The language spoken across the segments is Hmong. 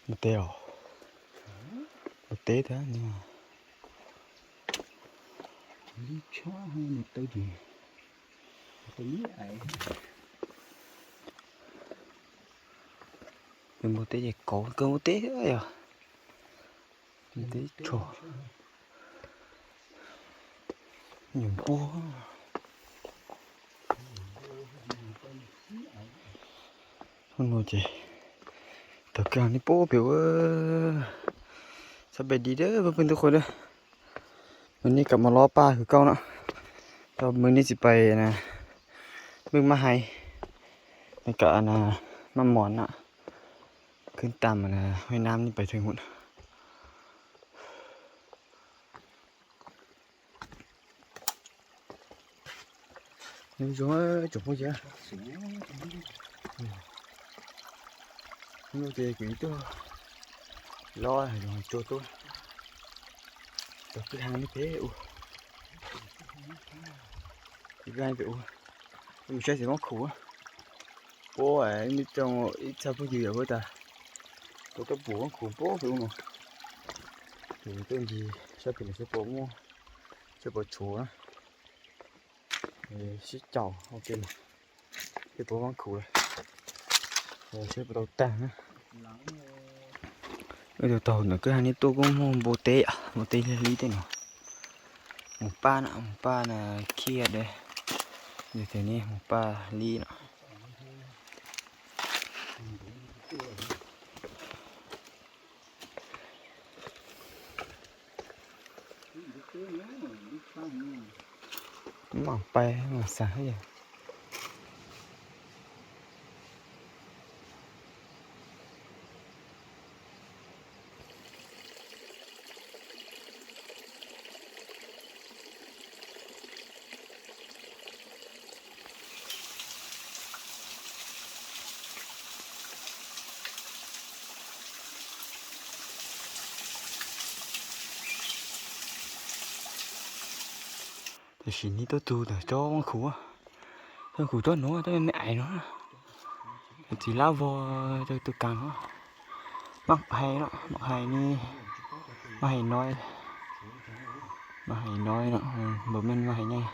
Npua teb os. Npua teb thiab no. Npua teb ces kauv kawg npua teb thiab yog. Npua teb tshuav. Nyuam npua. Hnub no ces tau kiag nej pub pem ua sab pem di dab pw pw ntu qhua dab. Mas nej kam mus los paj hwv kauj no. Tau mws nej tsis pais na, mws maj hais, nej kam na, maj mos na, khwb tam na, haj nab nej pais thwv mus. Nyob zoo tsoom phooj ywg, hnub no ces kuv tuaj los zoo tsuag tuaj, tau kwj ha nej pem ua, kwj ha pem ua, ua saib xyov Vaab Khum. Puab nej coj ib txha phooj ywg yam huab tas, puab tuaj pum Vaab Khum puab pem ua no. Ces tuaj ncig saib pem no seb puas muaj, seb puas tshuav, sib caum ua ke, seb puas Vaab Khum lawm, seb puas tau taag na. Wb tau taug ntawm kwj ha nej tuaj kuj muaj npua teb, npua teb lig lig tej no. Mus paj na, mus paj na, khiaj dab, yog tias nej mus paj li no. Mam pais mam xav. Tam sim no tuaj txug ntawm tsob Vaab Khum, Vaab Khum tsob nuav, tsob me me ais no, txiv lab vog rau tus kaas no. Maam hais no, maam hais ni, maam hais no, maam hais no, npaum mej maam hais nyeej,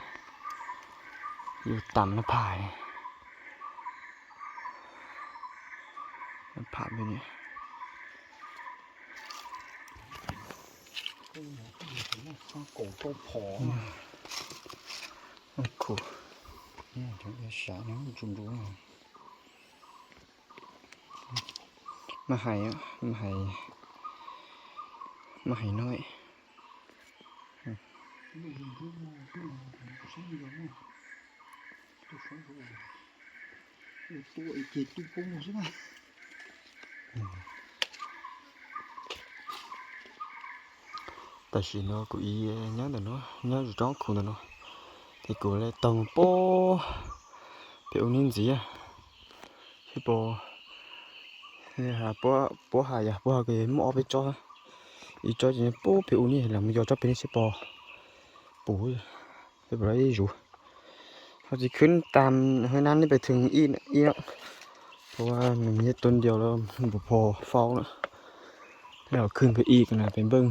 yus tam no pham, pham pem ni. Khum, maam hais, maam hais, maam hais no. Tam sim no kuv ib nyob ntawm no, nyob tsob Vaab Khum ntawm no, ces kuv le taug puag pem ub niag ntxiv, seb puas, puab has yog puab has muaj ob peb tsob, ib tsob ces puag pem ub niag, lam mus yos tsob pem no seb puas puv, seb puas los ib zuv. Ho tsis khwb tas hab nab nej pem thwv ib, ib, ua nws yog tua ntiaus los npus phom faus na. Los khwb pem ib ko na pem npeej.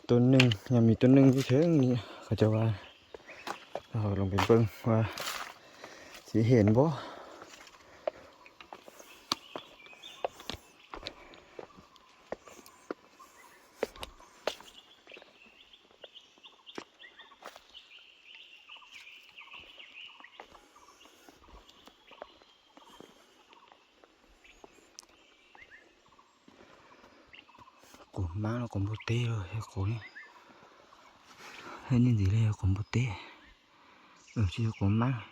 Tua neeg, yog me tua neeg tib theem ni qhov cov ua, los pem npeej ua txiv hem npaum. Quav maab los quav npua teb los yog quav, niaj ntxiv li yog quav npua teb, tsis yog quav maab.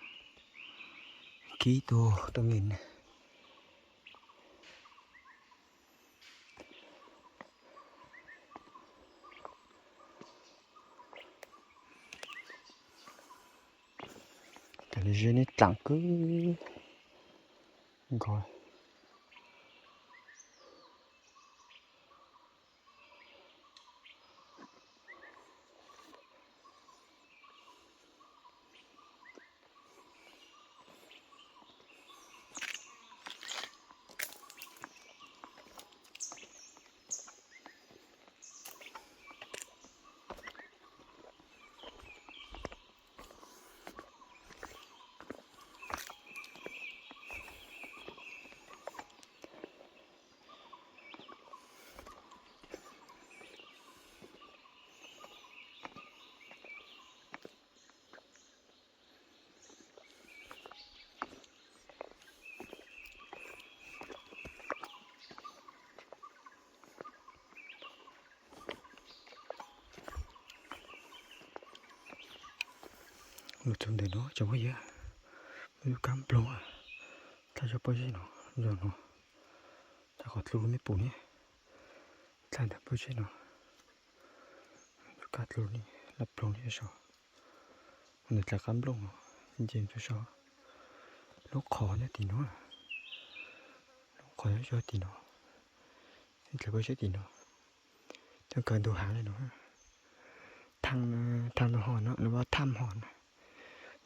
Kib tuag tau nkees na. Cas li ze nej dlaam kawg nkaus. Mus txog ntawm no tsoom phooj ywg, muaj lub kab nploog tshaj zog pob zeb no, zog no, tshaj qhov dlub me pum ne, tshaj ntawm pob zeb no, lub kab dlub ne, lub nploog ne so, ntawm dlaim kab nplooj no, nce mus txog so, lub qhov nyob tim no, lub qhov nyob tim no, dlaim pob zeb tim no, coob kawg ntug heev li no. Thaj, thaj ntoo hos no, nws ua thaj hos no,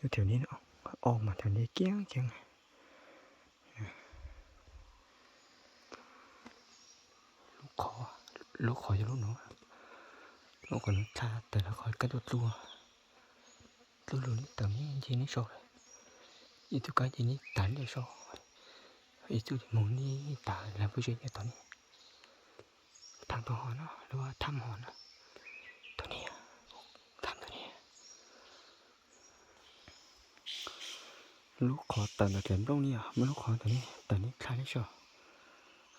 yog thaum ntawd, o mas thaum ntawd kiag kiag. Lub qhov, lub qhov yog lub no, lub qhov no tshaj tawm lawv qhov kab tuaj dlub, dlub lug neb tawm neb nce neb so, ib tug kab nce neb tas neb so, ib tug moog neb tas lawv pob zeb nyob tom neb. Thaj ntoo hos no, lub thaj hos no, tom neb, thaj tom neb. Lub qhov tawm ntawm dlaim nplooj ne, muaj lub qhov ntawm neb tawm neb dlha neb so,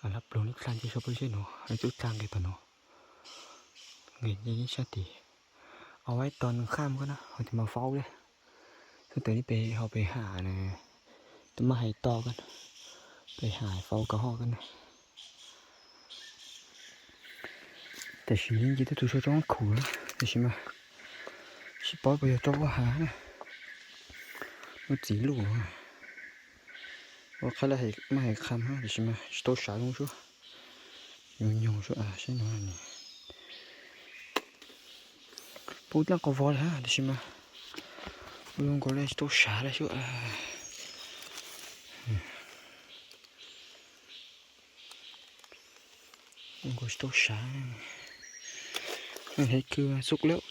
lub nploog neb dlha nce so pob zeb no, ib tug dlha nqis tom no, nqis nce neb sab tid. Au, ib tog nws khaj koj na, ho tus mas faub li. Thaum ntawd neb pem ho pem ham na, tus mas hais tog koj na, pem ham faub koj ho koj na. Tam sim neb nce tuaj tus so roob khum na, tam sim mas tsis paub puas yog roob vaj hav na, lub txiv luj no. Ua qhab lawv mas hais qham na, tam sim mas tsis tau sav zoo sub, nyoos nyoos sub saib no. Pub dlaab qhov vov lawm hab, tab sis mas zoo nkaus li tsis tau sav lawm xwb. Zoo nkaus tsis tau sav. Hev kws xub lawm,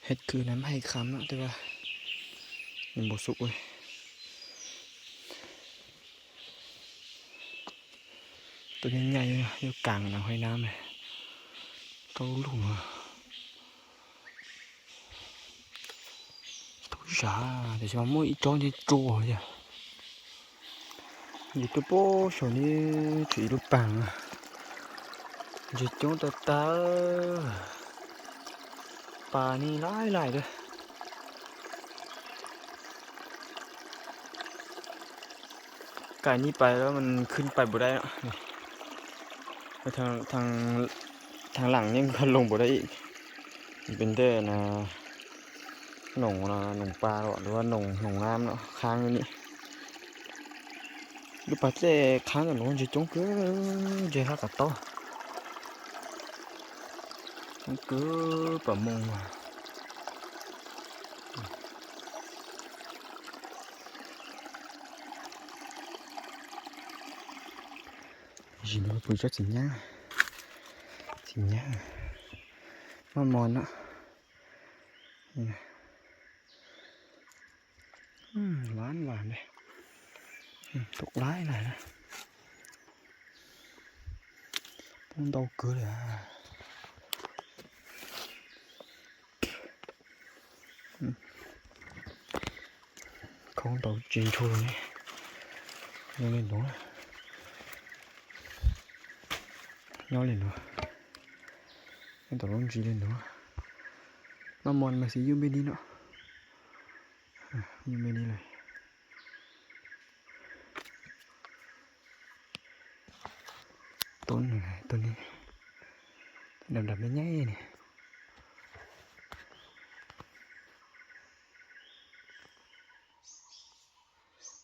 hev kws na maj hais qham no tej va, nws npaum xub ua. Tau nyaj nyaj yuav kaam na, hais na, tau lug. Tau sav, tab sis mas muaj ib tsob ntse tsua yog, yus tuaj puag saum ni, tshuav ib lub paag, ntses coob tag tag, pas ni laij laij lawm. Kaij ni pais los mas khwj pais npaum dai no. Thaaj laam ni nkaus loo npaum dai ib, pem ntej noog, noog pas los ua noog, noog na no khaab ni. Lub pas dlej khaab ntawm nuav ntses coob kawg, ntses hlab kav taub, coob kawg pam moog. Zim no pum tsob txiv nyaab, txiv nyaab maj mos no, vas vas le, tau laij laij na, poob ntau kawg li. Khoob ntau tsis ntshua ne, nyob li nuav, nyob li nuav, nyob tom lub ntsis li nuav. Maj mos mas xij yub npe ni no, yub npe ni lawm. Tub, tub ni, nram nram me nyab ni.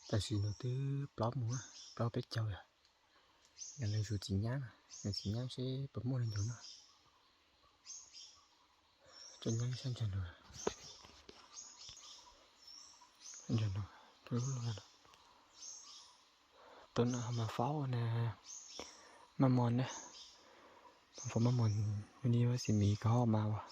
Tam sim no twb plaub moos, plaub peb caug lawm. Yog li zus txiv nyaab, zus txiv nyaab seb puas muaj li ntawd no. Tsob nyaab sab ntsa no, ntsa no, tub no mas faub na, maj mos na, faub maj mos, ni xim mis koj ho mas ua.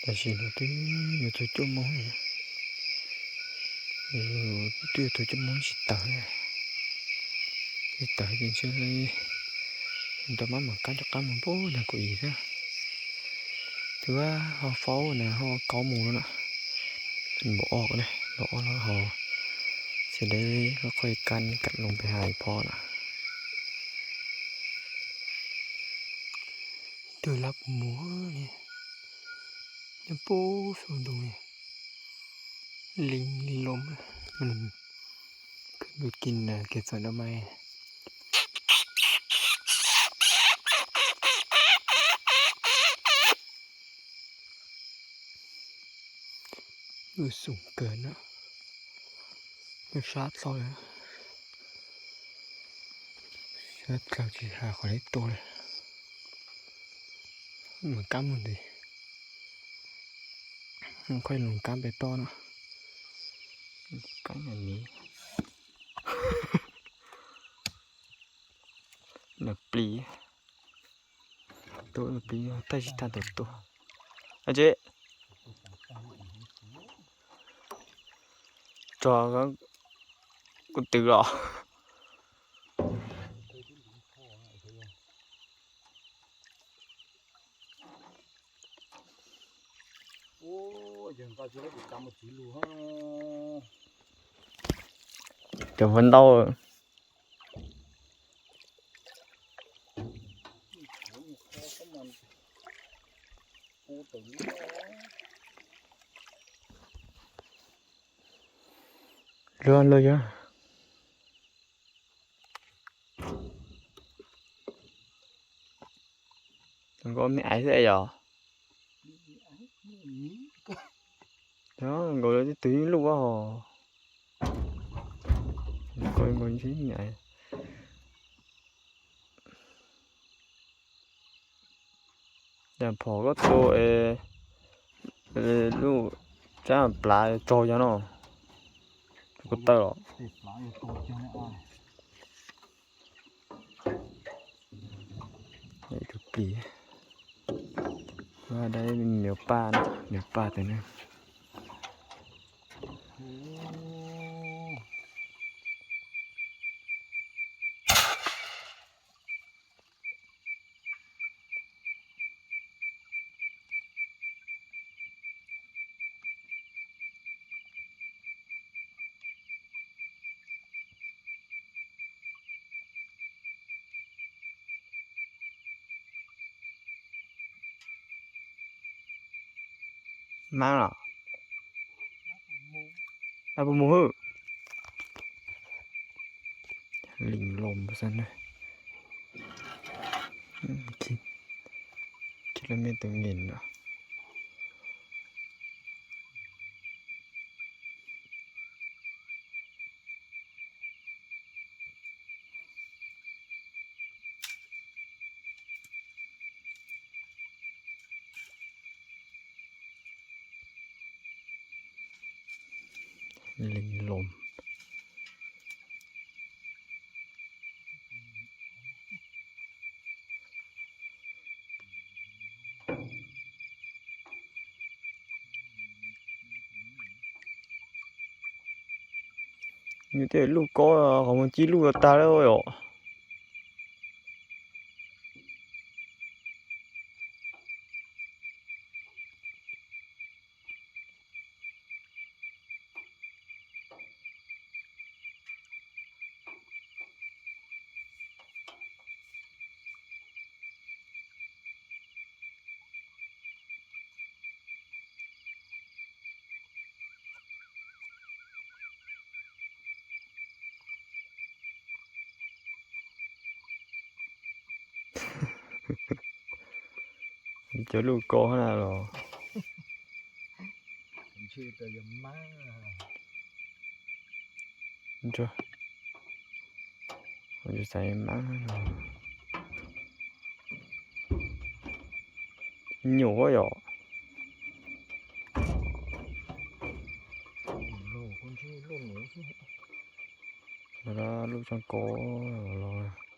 Tam sim no twb yuav txog cuaj moos, twb yuav txog cuaj moos tsis tawm li. Tsis tawm ces ntshe li tau mab mam kab rov qab mus npuab nag kuv ib thiab. Twb ho faub na ho kaub mus no na. Npaum ob na, npaum ob lawm ho, ces deb qhov qhov kab kam loo pes hais phom na. Twb lab puas mus li, nyob puag saum ntoo li, li li lom, khwv tus kis na kev txawm dab mai. Lub xum kawg na, sab dlawg, sab dlawg tsis has qhov li tua li. Mus kab mus nti, qhov loo kab pem toj no, kab na miv, nas plis, tua nas plis tag tsis tag tau tua. Tso kuv twv los. Cov hluas ntau. Luag luag yog. Nkaus me aiv xwb yog. Nkaus twb ib lub hos. Nkaus nkaus me aiv. Yam phom koj tua es lub tsab plav tsaug yog no, kuv tawm los. Tus plis, dab niam paj, niam paj tes ne. Mab los? Puas mus hwb? Lim lom xwb na. Khib lub me tus nqis no. Lim lom. Nws tej lub kob qhov muag cib lub tag lawm yom. Cov lub kob na los. Xaiv mab, nyuam yom. Lub tsob kob los.